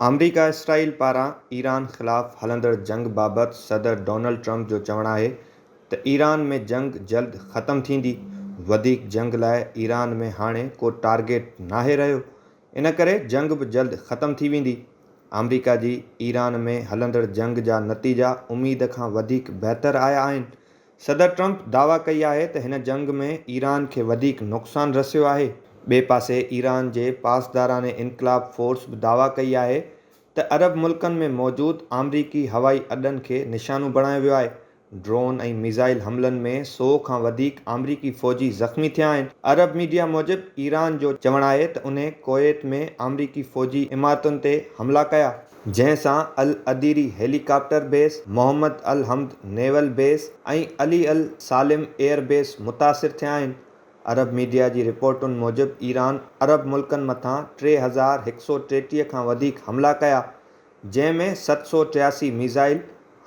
آمريڪا اسرائيل پاران ايران خلاف هلندڙ جنگ بابت صدر ڊونلڊ ٽرمپ جو چوڻ آهي ته ايران ۾ جنگ جلد ختم ٿيندي، وڌيڪ جنگ لاء ايران ۾ هاڻي ڪو ٽارگيٽ ناهي رهيو، ان ڪري جنگ به جلد ختم ٿي ويندي. آمريڪا جي ايران ۾ هلندڙ جنگ جا نتيجا اميد کان وڌيڪ بهتر آيا آهن. صدر ٽرمپ دعويٰ ڪئي آهي ته هن جنگ ۾ ايران کي وڌيڪ نقصان رسيو آهي. ٻئي پاسي ايران جي پاسداران انقلاب فورس به دعويٰ ڪئي آهي ته عرب ملڪن ۾ موجود آمريڪي هوائي اڏن کي نشانو بڻايو ويو آهي، ڊرون ۽ ميزائل حملن ۾ سئو کان وڌيڪ آمريڪي فوجي زخمي ٿيا آهن. عرب ميڊيا موجب ايران جو چوڻ آهي ته انهي ڪويت ۾ آمريڪي فوجي عمارتن تي حملا ڪيا. جنهن سان Al Udeid helicopter base, Mohammed Al Hamad naval base ۽ Ali Al Salem air base متاثر ٿيا آهن. عرب ميڊيا جي رپورٽن موجب ايران عرب ملڪن مٿان 3133 کان وڌيڪ حملا ڪيا، جنهن ۾ 783 ميزائل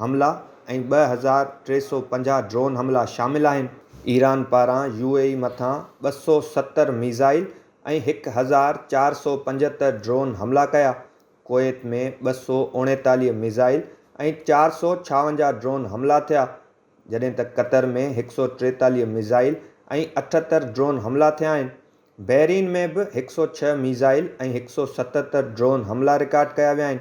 حملا ۽ 2350 ڊرون حملا شامل آهن. ايران پاران يو اي اي مٿان 270 ميزائل ۽ 1475 ڊرون حملا ڪيا، ڪويت ۾ 239 ميزائل ۽ 456 ڊرون حملا ٿيا، جڏهن ته قطر ۾ 143 ميزائل ۽ 78 ڊرون حملا ٿيا آهن. بحرين ۾ به 106 ميزائل ۽ 177 ڊرون حملا رڪارڊ ڪيا ويا آهن،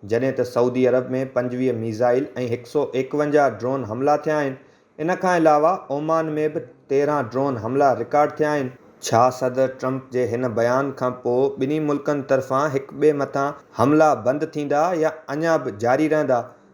جڏهن ته سعودي عرب ۾ 25 ميزائل ۽ 151 ڊرون حملا ٿيا آهن، ان کان علاوه اومان ۾ به 13 ڊرون حملا رڪارڊ ٿيا آهن. ڇا صدر ٽرمپ جي هن بيان کان پوء ٻنهي ملڪن طرفان هڪ ٻئي مٿان حملا بند ٿيندا يا اڃا به جاري رهندا؟